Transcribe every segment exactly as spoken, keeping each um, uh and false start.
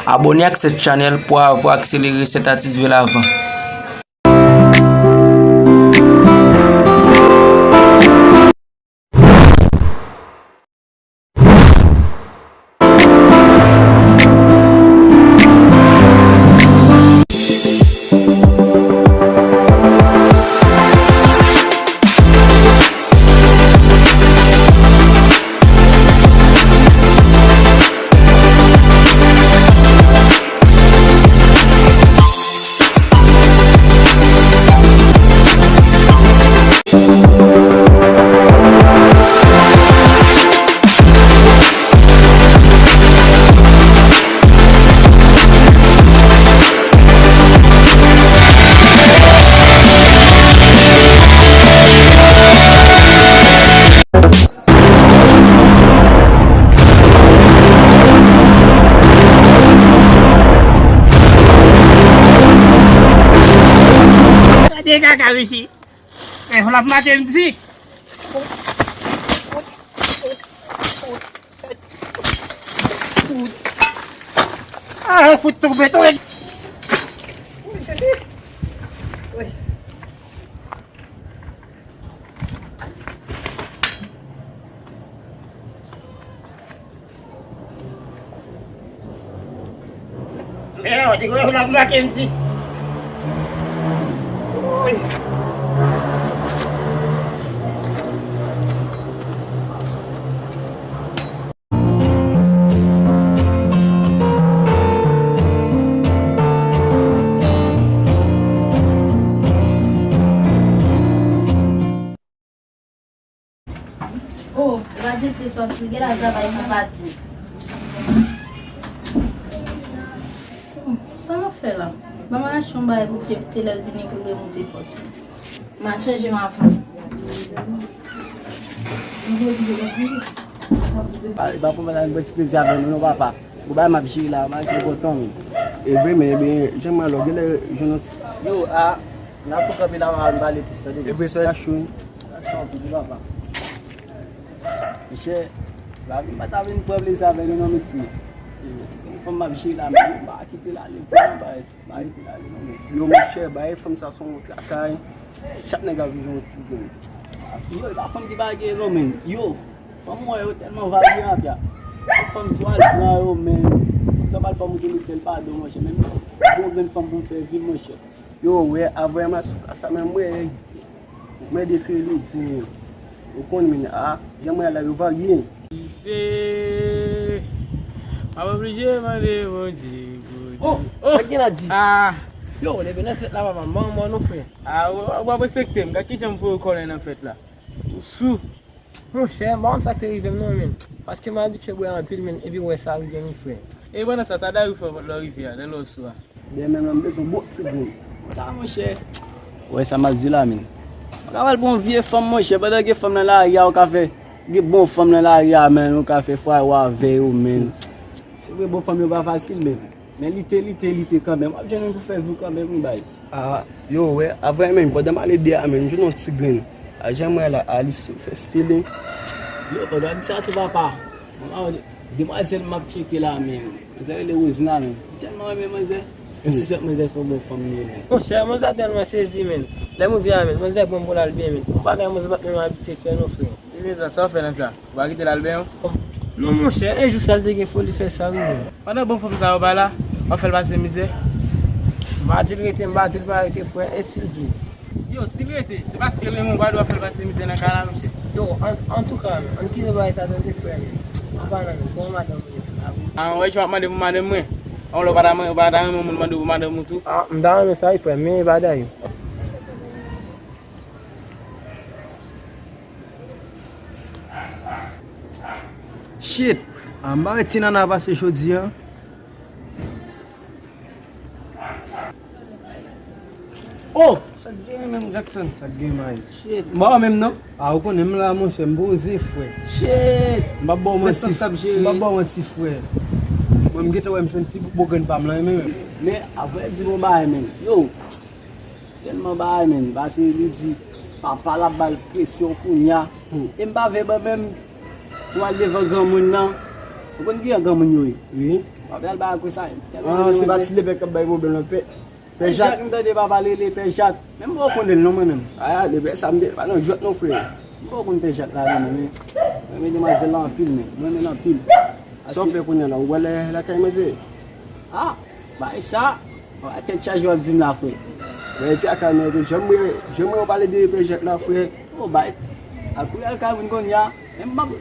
Abone ak Sèt Channel pou w avwa akselere Sèt Atis Velavan. Gade kaka, mesye. Eh, fò l ap make m di. Ah, fout tonbe, tonbe. Mèd, te kwè w ap make m di. Woy. Oh, Radjèt te sòti, gen la travay san pati. Sa m ap fè la? Ban m al achte yon bagay pou Jeff te lè l vini pou l remoute fòs li. M al chanje m avan. Pa, pa fè m nan yon ti plezi avè nou non, papa. Ou bay m ap jere la, m al jere bò tan wi. E vre, men, ebyen, jan m wè la, w genlè jwenn yon ti. Yo, a, n ap fè kanpe la, m pale plis, tande. E vre, sa chou wi. Sa chou anpil wi, papa. Monchè, lavi m pa ta vin pran plezi avè nou non, mesye. E, ti fanm m ap jere la, men m pa kite l ale, m pa rete la ale non, men. Yo, monchè, bay fanm sa se yon wont lakay. Chak nèg ap viv yon ti grenn. Yo, e pa fanm ki pa gen non, men. Yo, fanm ou wè yo tèlman varye, mafya. Fanm si w al pran yo, men. Sa pral fè w montre mesye l padon, monchè. Men bon grenn fanm pou m fè viv, monchè. Yo, wè, avè m asou ka sa menm, wè. Mwen de se li di, ou konn men a, jan mwen la yo varye. Iste, m ap oblije mande Bondye pou... Oh, oh, sa gen la di? Ah. Yo, leve nan tèt la, papa, manman nou, frè. Ah, w, w ap respekte m, gad kijan m voye w kòlè nan fèt la. Ou sou. Monchè, m pa konn sa k te rive m non, men. Paske m abitye bwè anpil, men, epi wè sa rive m, frè. E pandan sa, sa Dayou fè lè w rive a, lè w sou a? Dèmen m bezwen bon ti grenn. Sa, monchè. Wè sa m ap di w la, men. Ou ka pral pran yon vye fanm, monchè, pandan gen fanm nan lari a, ou ka fè, gen bon fanm nan lari a, men, ou ka fè fwaye w avè yo, men. Se vre, bon fanm yo pa fasil, men. Men lite, lite, lite kanmenm. W ap jwenn youn pou fè vi w kanmenm, wi, baz. Ah, yo, wè, avè menm, pandan m ale de a, men, m jwenn yon ti grenn. A jan mwen la, Alice fè style. Yo, pandan m di sa tou, papa. Mwen, demwazèl m ap tcheke la, men. Manzè rele Rosina, men. M tèlman renmen manzè. Menm si sèt manzè se yon bon fanm li ye, men. Monchè, manzè tèlman sezi, men. Lè m rive a, men, manzè pran m pou l al benyen, men. Yon bagay manzè pa t menm abitye fè, non, frè. Ebyen, sa, sa w fè nan sa? Ou pa kite l al benyen w? Non, monchè, e jou sa l te gen foli fè sa, wi, men. Pandan bon fanm sa yo pa la, w ap fè l pase mizè? M pa di l rete, m pa di l pa rete, frè, e si l vle? Yo, si l rete, se paske l renmen w, pa dwe w ap fè l pase mizè nan kay la, monchè. Yo, an, antouka, ann kite bagay sa tande, frè, men. An pa nan men, kòman madanm ou ye? Ah, wè, jan w ap mande pou madanm mwen. An, lè w pa ta, pa ta renmen moun mande w pou madanm ou tou. Ah, m ta renmen sa, wi, frè, men e pa Dayou. Shit! Anba ti nana pase jodi a. Oh! Sa k gen menm, Jackson? Sa k gen, Maes? Shit, m ba w menm non. Ah, ou konnen m la, monchè, m poze, frè. Shit! M pa ba w manti, m pa ba w manti, frè. Mwen, m gentan wè m jwenn ti bogrenn pa m lan, men. Men, avan di bon bagay, men. Yo! Tèlman bagay, men, pase li di, papa l ap ba l presyon kounya. Hmm. E m pa vle ban menm pou al devan granmoun nan. Ou konn kijan granmoun yo ye? Wi. W ap al bay akout sa. Ah, se pa ti lepè k ap bay pwoblèm nan, pè. Pè Jak. Pè Jak, m tande papa l rele Pè Jak. Men m poko konn li non, mwen menm. Ah, lepè sa m te pa nan jwèt non, frè. M poko konn Pè Jak la non, men. Mwen renmen demwazèl la anpil, men. Mwen renmen l anpil. Sa w fè kounye a la? Ou pral lakay manzè? Ah, bay sa. Tèt chaje w ap di m la, frè. Mwen te lakay mwen, jan mwen, jan mwen pale de Pè Jak la, frè. Oh, bay. Akout al kay moun kounye a. Men m ap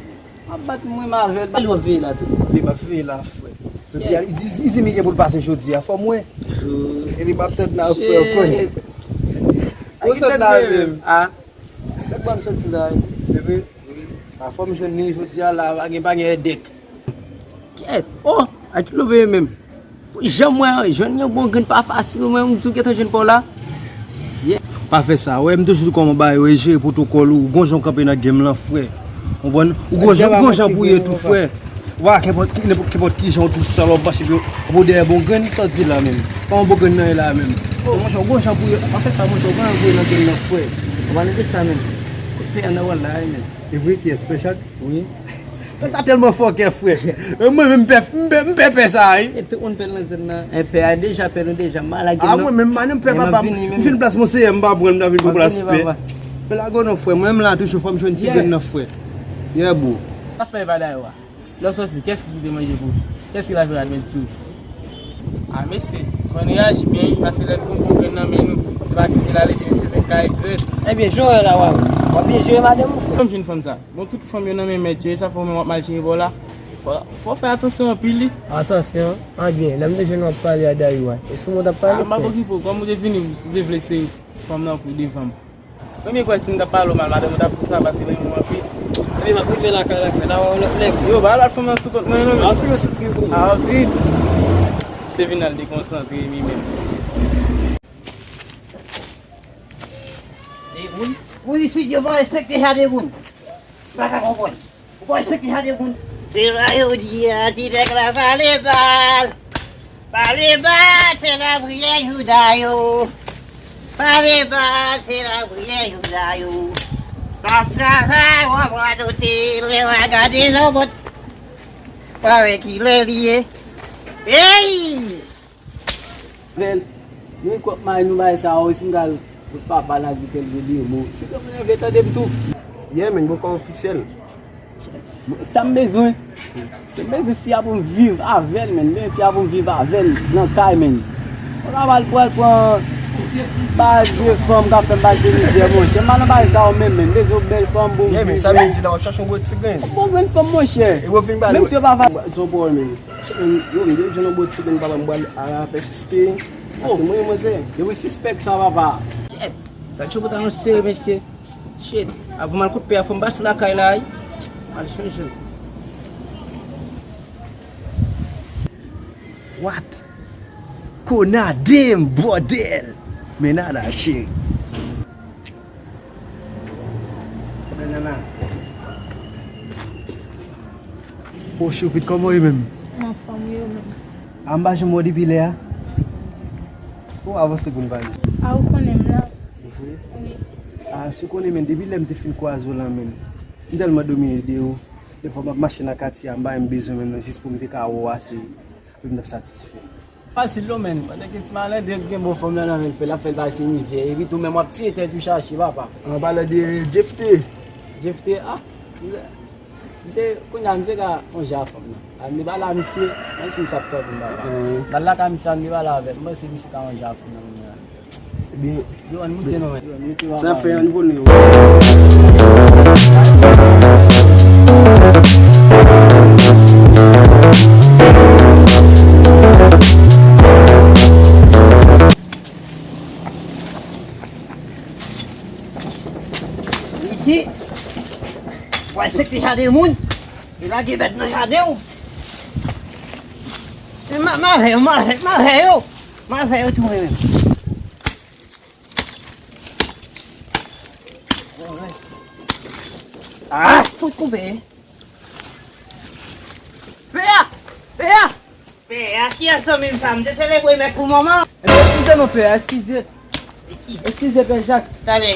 M ap bat mwen m avè l. Lè w veye la tou. Li m ap veye la, frè. Jodi a, li di, li di, li di m li gen pou l pase jodi a. Fò m wè. E li m ap tann la, frè, w konnen. Ou sot la menm. Ah. Mèt ban m soti la. Epi, a fò m jwenn li jodi a la, pa gen, pa gen èdèk. Kèt. Oh, a ki love menm. Pou jan m wè, jwenn yon bon grenn pa fasil, mwen, m di w gentan jwenn pa w la. Yeah. Pa fè sa, wè, m toujou di kòman bagay yo ye, jere pwotokòl ou, gon jan w kanpe nan game lan, frè. Konprann? Ou gon jan, gon jan pou ye tou, frè. Ou pa kenpòt, nenpòt, kenpòt ki jan w tou sal w ap mache, epi w dèyè bon grenn, sa w di la menm? Kòman bon grenn nan ye la menm? Monchè, w gon jan pou ye, pa fè sa, monchè, w gon jan pou ye nan game lan, frè. Ou pa nèg sa menm. Kote an nan wòl la, menm. E vre, kiyès? Pè Chak? Wi. Pè sa tèlman fòkè, frè. Mwen menm, m pè, m pè, m pè pè sa, wi. E tout moun pè l nan zòn nan. E pè a deja pè nou deja, m al lage. Ah, mwen menm, m pa menm pè papa m. M jwenn plas monseyè, m pa pran, m ta vin pran plas pè. Pè la gon non, frè. Mwen menm la, toujou fò m jwenn ti grenn nan, frè. Yeah, bro. Sa fè pa dayò a. Lè w sòti, kiyès ki kite manje pou ou? Kiyès ki lave rad mèt sou ou? Ah, mesye, fò n reyaji byen, wi, paske lè n gon bon grenn nan men nou, se pa kite l ale, epi mesye fè kay grèt. Ebyen, jere la, w a wè. W ap byen jere madanm ou, frè? Kòm jwenn fanm sa. Bon, tout fanm yo nan men mèt yo, e sa fè w menm w ap mal jere bò la. Fò, fò w fè atansyon anpil, wi. Atansyon? Ebyen, lè m te jwenn w ap pale a Dayou a, e sou mwen w t ap pale, frè? Ah, m p ap okipe w, kòm ou te vini, ou te vle se fanm nan pou devan m. Premye kwè si m t ap pale w mal, madanm ou t ap di sa, paske l renmen w anpil. Ebyen, m ap rive lakay la, frè, n a wè yon lòt nèg. Yo, ba lòt fanm nan sou kont mwen, non, men. A, w toujou sou trip ou. A, w trip. Se vin al dekonsantre, li menm. Degoun? Wi, si yo pa respekte sa, Degoun. M pa ka konprann. Ou pa respekte sa, Degoun. Se sa yo di a, ti nèg la pale bal. Pale bal, se lapriyè Jouda yo. Pale bal, se lapriyè Jouda yo. Pap travay, w ap radote, lè w a gade nan bòt. Pa wè kilè li ye. Ey! Avè l. Nou kwè k mari nou bay sa, wi, si m pral kot papa l a di ke l vle de mo. Si ke mwen vle tande m tou. Yeah, men, bòkò ofisyèl. Sa m bezwen. M bezwen fi a pou m viv avè l, men. M bezwen fi a pou m viv avè l nan kay, men. Mwen ka pral pral pran bay de fanm k ap fè m pase mizè, monchè. M pa nan bagay sa yo menm, men. M bezwen yon bèl fanm pou m viv. Yeah, men, sa vle di la, w ap chache yon gwo ti grenn. Bon grenn fanm, monchè. E w vin ba nou. Menm si yo pa va. Di yon pawòl, men. Yo, m te jwenn yon bon ti grenn, papa, m pral pèsiste. Paske mwen, mwen se. Yo, wi, sispèk sa, papa. Shit. Gad chopot a nou sere, mesye. Shit. Avan m al kout pè a, fò m pase lakay la, wi. M al chanje. What? Konadem, bòdèl! Men nana, cheri. Nanana. Bon, Choupit, kòman w ye menm? M anfòm, e ou menm? A, m pa janm wè w depi lè a. Ou avanse pou n pale. A, ou konnen m la. Vre? Wi. A, si w konnen, men, depi lè m te fin kwaze w la, men, m tèlman domine de ou. Defwa, m ap mache nan katye a, m pa menm bezwen menm, non, jis pou m te ka wè w ase, epi m t ap satisfè. Fasil non, men. Pandan ke ti malendren ki gen bon fanm nan nan men l, fè l ap fè l pase mizè. Epi tou menm w ap tiye tèt ou chache, papa. An palan de Jefte. Jefte, a? Misye, misye, kounye a, misye ka yon jan fanm nan. A, m te pale a misye, menm si misye ap tande m, papa. M al lakay misye a, m te pale avè l. M panse misye ka yon jan fanm nan kounye a. Ebyen, yo, ann moute non, men. Sa fè ann vole yo. Isi, w a respekte jaden moun, e lage bèt nan jaden w. E ma, ma fè yo, ma fè, ma fè yo, ma fè yo tounen menm. Ah, tout koupe. Pè a! Pè a! Pè a, kiyès zanmi m sa? M te selebre mèt pou manman. Eskize non, pè a, eskize. Eskize, pè Jak. Tande.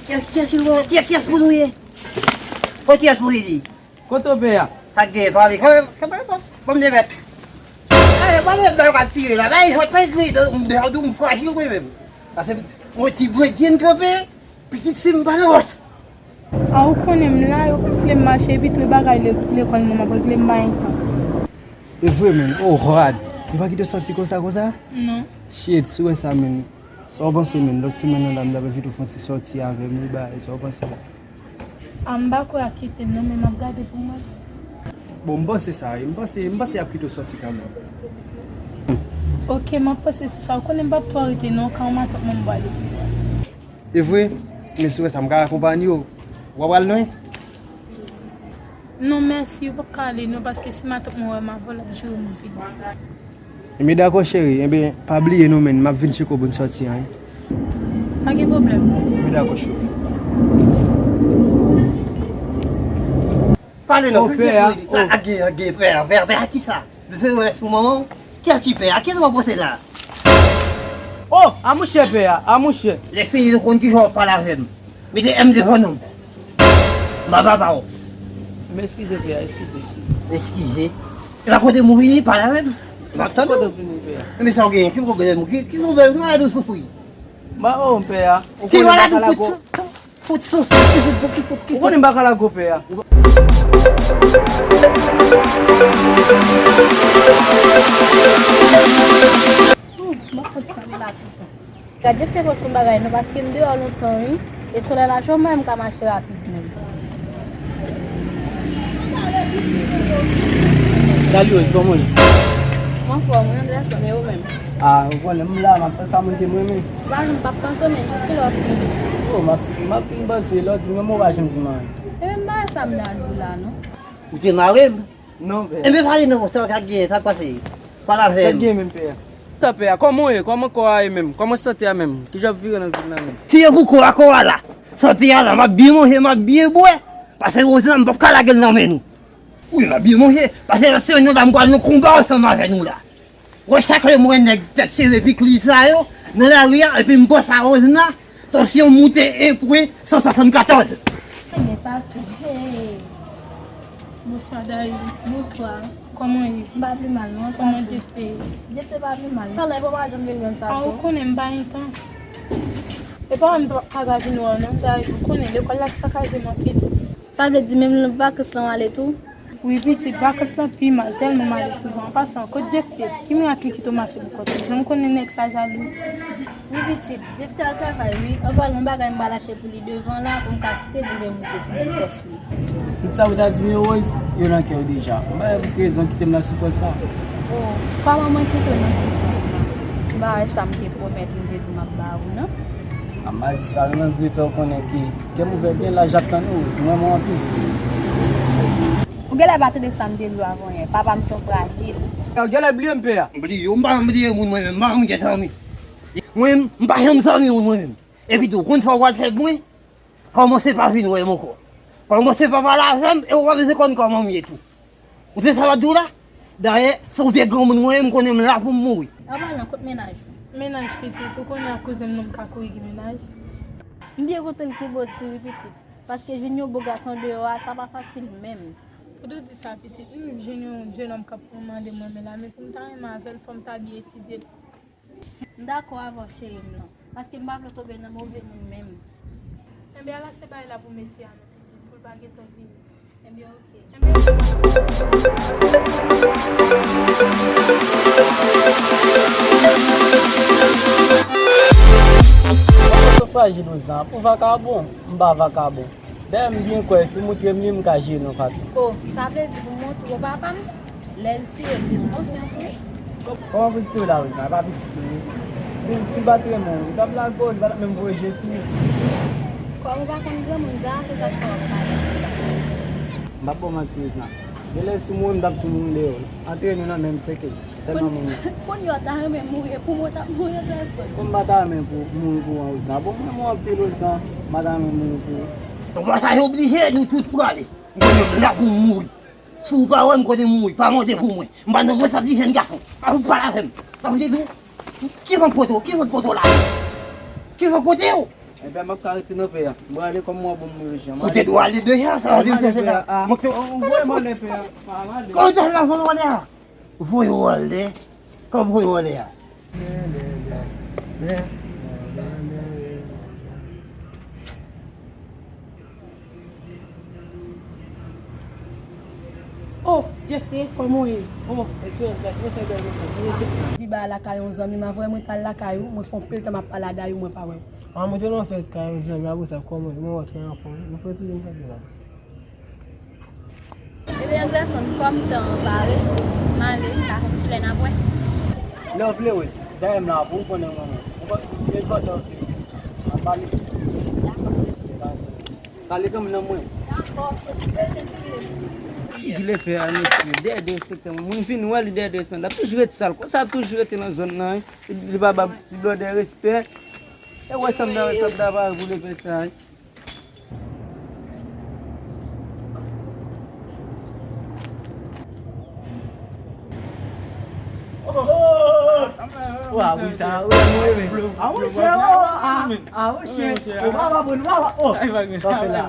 Kiyès, kiyès, kiyès, kiyès pou nou ye? Kote kiyès pou li di? Kote w, pè a? Sa k gen, pale. Ban m de mèt. Pale bal k ap tire la, bay sòt, bay kriye, m deja di w m frajil mwen menm. Pase mwen ti bredye m kanpe, pitit fi m pa nan wòch. A ou konnen m la, yo pa vle m mache, epi tou e bagay le- lekòl mwen m ap regle, m pa gen tan. E vre, menn. Oh, rad. Yo pa kite w sòti konsa, konsa? Non. Shit, si w wè sa, menn. Sa w panse, menn? Lòt semèn nan la, m ta pwofite w fè yon ti sòti avè m, wi, bay. Sa w panse? A, m pa kwè y ap kite m, non, men m ap gade pou mwen. Bon, m panse sa, wi. M panse, m panse y ap kite w sòti kanmenm. Oke, m ap panse sou sa. Ou konnen m p ap twò rete, non, ka w matant mwen m pwale. E vre? Men si w wè sa, m ka akonpanye w. W ap al lwen? Non, mèsi, ou p ap ka ale, non, paske si matant mwen wè m avè w, l ap joure m anpil. Enben, dakò, cheri. Enben, pa bliye, non, menn, m ap vin tcheke w pou n sòti an, wi. Pa gen pwoblèm, non. Enben, dakò, cheri. Pale non, oh, pè a, oh. Age, age, pè a, pè a, pè a, ki sa? Bezwen rès pou manman w? Ki a ki pè a? Ki sa w ap pase la? Oh, a mouche pè a, a mouche. Lè fini nou konn ki jan w ap pale avè m. Mete M devan non m. M pa papa w. M eskize pè a, eskize, eskize. Eskize? E pa kote m ou vini pale avè m? M ap tande w. Kote w vini pè a? Men sa w genyen, ki pwoblèm ou? Ki, ki pwoblèm? Ki maladi w soufri? M pa wè w pè a. Ou konnen m pa ka lago. Fout sou, fout sou, fout sou, fout sou. Ou konnen m pa ka lago pè a. Gad, Jeff te pran sou bagay non, paske m deyò lontan wi. E solèy la cho, mwen m ka mache rapid menm. Salut Rose, kòman w ye? Mwen anfòm wi, Anderson, e ou menm? Ah, ou konnen m la, m ap panse a moun ke m renmen. Ou pa janm p ap panse w, men jis kilè w ap vini? Oh, m ap, m ap fin panse, lè w di m renmen w pa janm di m anyen. E menm bagay sa m ta di w la non. Ou te mare m? Non, pè. Enben pale non, sa w ka genyen, sa k pase? Pale avè m. Sa k genyen menm, pè a? Sa pè a, kòman w ye? Kòman kò a ye menm? Kòman sante a menm? Kijan w ap vire nan vil la menm? Si e pou kò a, kò a la. Sante a la, m ap byen manje, m ap byen bwè. Pase Rosna, m p ap ka lage l nan men nou. Wi, m ap byen manje. Pase lòt semèn nan la, m pral nan konba ansanm avè nou la. Wè chak lè m wè nèg tèt cheve pikliz sa yo nan lari a, epi m panse a Rosna, tansyon m moute en pwen san swasannkatòz. Ebyen sa sou. Hey. Bonswa Dayou. Bonswa. Kòman w ye? M pa pi mal non. Kòman Jeff te ye? Jeff te pa pi mal. Talè pa janm vin wè m sa sou. A ou konnen m pa gen tan. E pa wè m pa ka vin wè w non Dayou. Ou konnen lekòl la sakaje m anpil. Sa vle di menm vakans lan w ale tou? Wi pitit, vakans lan pi mal, tèlman m ale souvan. An pasan, kot Jeff te? Ki mirak li kite w mache pou kont ou? Jan m konnen nèg sa jalou. Wi pitit, Jeff te al travay wi. Anpral gon bagay m pral achte pou li devan la pou m ka kite l pou l remoute pou m fòs li. Tout sa ou ta di m yo Rose, yo nan kè w deja. M pa wè pou ki rezon w kite m nan soufrans sa. Oh, kòman mwen kite w nan soufrans la? M pa wè sa m te pwomèt ou, m te di m ap ba ou non. A m pa di sa, m vle fè w konnen ke kè m ouvè byen laj ap tann ou, Rose, m renmen w anpil. Ou genlè pa tande sa m te di w avan yè, papa m se yon frajil. Ou genlè bliye m pè a. M bliye w, m pa janm bliye moun mwen menm, m pa janm gen zanmi. Mwen menm, m pa janm zanmi moun mwen menm. Epi tou, ou konn sa w pral fè pou mwen? Kòmanse pa vin wè m ankò. Kòmanse pa pale avè m, e ou pa bezwen konn kòman m ye tou. Ou tande sa m ap di w la? Dayè, se yon vye granmoun mwen ye, m konnen m la pou m mouri. An palan, kot mennaj ou? Mennaj pitit, ou konnen ak kouzen m non m ka kouri gen mennaj. M byen kontan ke Bondye wi pitit, paske jwenn yon bo gason deyò a, sa pa fasil menm. Pou w di sa pitit, m jwenn yon jennonm k ap mande m renmen la, men pou m ta renmen avè l, fò m ta byen etidye l. M dakò avè w cheri m lan, paske m pa vle w tonbe nan move moun menm. Enben al achte bagay la pou mesye a non pitit, pou l pa gentan vini. Enben oke. Enben Gason frajil Rose lan, pou vakabon, m pa vakabon. Dayè m byen kwè si w montre m li, m ka jere l yon fason. Oh, sa vle di pou m montre w papa m? Lè l tire l, te sou konsyans ou? Kòman pou l tire w la Rose lan? E pa pitit li ye. Si, si l pa t renmen w, li t ap lage w, li pa t ap menm voye je sou ou. Kòm ou pa konn granmoun sa, se sa k fè w ap pale konsa. M p ap ba w manti Rose lan. Genlè si w mouri m t ap tou mouri deyò. Antre nou nan menm sèkèy. Tèlman moun. Kounye a w ta renmen mouri, e pou mwen w t ap mouri an pèsòn. Kòm m pa ta renmen pou mouri pou ou an Rose lan. Bon, m renmen w anpil Rose lan, m pa ta renmen mouri pou ou. Bon sa yo oblije nou tout prale. M konnen m la pou m mouri. Si w pa wè m konnen m mouri, pa mande pou mwen. M pa nan resòt jèn gason. Pa fout pale avè m. Pa fout di w. Ki van kote w? Ki van kote w la? Ki van kote w? Enben m ap ka rete nan pè a. M prale kòm mwen bon mwen jan. Ou te dwe ale deja, sa vle di w fè la. Mwen te. Ou voye m ale pè a. Kòman w te la voye w ale a? Voye w ale. Kòm pou wòlè a. Oh, Jefte, kòman w ye? Oh, Esperanza, kòman sa, bèl mwen? Li ba lakay yon zanmi m, avan mwen t al lakay ou, mwen fè yon pil tan m ap pale a Dayou, mwen pa wè w. Ah, mwen te nan fèt kay yon zanmi, apre sa, kòman, mwen wè w trè anfòm, mwen fè ti vin fèt la. Ebyen, Anderson, kòm tan an pare, m ale, m pa konn kilè n ap wè. Lè w vle, Rose, dèyè m la, pou w konnen mwen menm. Ou konn, e bò tan w te. N ap pale. Dakò, Jefte. Salye granmoun nan mwen. Figi lepè a, mesye, dèyè derespekte mwen. Moun vin wè li dèyè derespekte. L ap toujou rete sal. Konsa l ap toujou rete nan zòn nan, wi. Li pa ba ti blòdè respè. E wè sa m ta, sa m ta pare pou lepè sa, wi. Wa wi sa, wi mwen wi. A monchè, a monchè. O baba bon, baba. O. Sa fè la.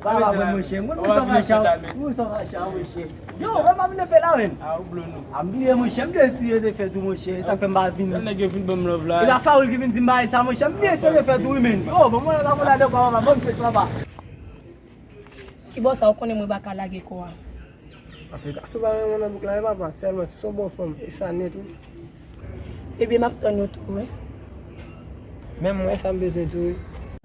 Baba bon monchè. Mwen mwen sòf a chan. Mwen sòf a chan monchè. Yo, mwen pa vle fè la men. A ou blo nou. A m bliye monchè, m bliye si yo te fè tou monchè. Sa fè m pa vini. Sa nèg yo fin ban m love la. E la Faoul ki vin di m bagay sa monchè, m bliye si yo te fè tou wi men. Yo, bon mwen la mwen la de kwa papa, bon fèt papa. Kibò sa ou konnen mwen pa ka lage kò a. Afè gason pa renmen nan bouk la wi papa, sèlman si se yon bon fanm, e sa nèt wi. Ebyen m ap tann ou tou wi. Menm mwen sa m bezwen tou wi.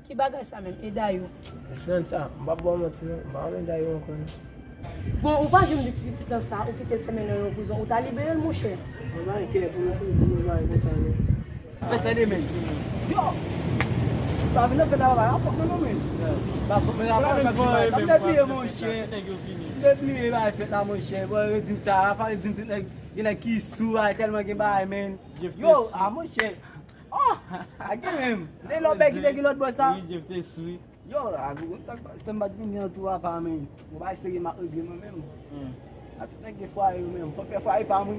Ki bagay sa menm, e Dayou? Esperanza, m p ap ba w manti non, m pa renmen Dayou ankò non. Bon, ou pa janm di ti pitit lan sa, ou kite l fèmen nan yon prizon, ou ta libere l monchè. Mwen pa gen kè pou nou fè ti bagay konsa non. Fè tande men. Yo! Ou pa vin nan fèt la papa, a fòk nou men. Ba fòk men la papa, sa m te bliye monchè. M te bliye bagay fèt la monchè. Bon, yo di m sa, Rafael di m tout nèg, gen nèg ki sou, bagay tèlman gen bagay men. Yo, a monchè. Oh! A gen menm. De lò bèk ki te gen lòt bò sa. Wi, Jeff te sou wi. Yo, a gwo konn sa k pase m pa t vini an tou apa men. Bon bagay serye m ap regle mwen menm. A tout nèg gen fwaye yo menm. Fò m fè fwaye pa m wi.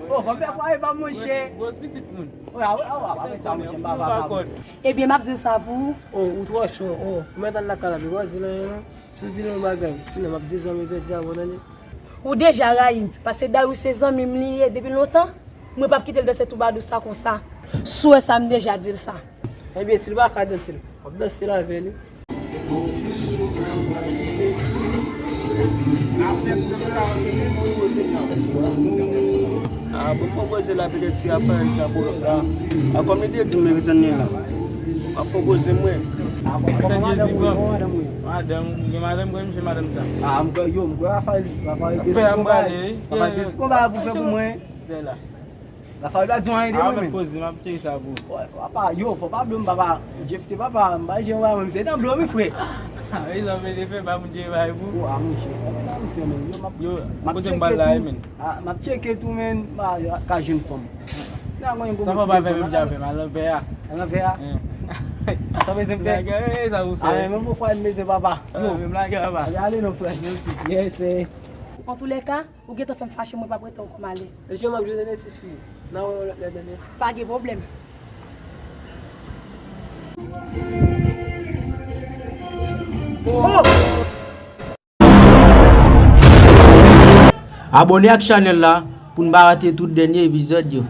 Oh, fò m fè fwaye pa m monchè. Gwòs pitit moun. Wi, a wi, a wi, a wi, sa monchè m pa vakabon. Ebyen m ap di sa pou ou. Oh, ou twò cho. Oh, ou mèt al lakay la, bigòz di l anyen non. Si w di l yon bagay, sinon m ap dezòme pèdi avè w tande. Ou deja rayi m, paske Dayou se zanmi m li ye depi lontan, mwen p ap kite l danse twoubadou sa konsa. Si w wè sa m deja di l sa. Ebyen, si l pa ka danse l, w ap danse l avè li. A, bon, fò poze la, petèt si Rafael ta pran la. A, kòm li te di m, men retann li la. A, fò poze mwen. A, kòman madanm ou ye? Kòman madanm ou ye? Madanm, gen madanm, mwen, se madanm sa. A, m kwè, yo, m kwè Rafael, Rafael te si konba, Rafael te si konba pou fè pou mwen. Rafael pa di anyen de mwen menm. Poze, m ap tcheke sa pou ou. Papa, yo, fò pa blo m papa. Jeff te papa, m pa jere anba mwen, se nan blo m wi frè. E sa w vle fè, pa moun jere bagay pou ou. A monchè, anba la m fè menm. Yo, m ap tcheke tou. A, m ap tcheke tou menm, m a ka jwenn fanm. Si n a konn yon gwo boutik fanm. Sa fè pa fè menm jan avè m, al nan vè a. Al nan vè a? Sa bezwen fè? Lage, e sa pou fè? A, menm pou fwa m bezwen papa. Yo, menm lage papa. Ale non frè. Yes, frè. Antoulèka, Ou gentan fè m fache, mwen p ap rete ankò, m ale. E jan m ap jwenn de ti fi, n a wè yon lòt lè tande. Pa gen pwoblèm. Abòne ak chanèl la pou n pa rate tout dènye epizòd yo.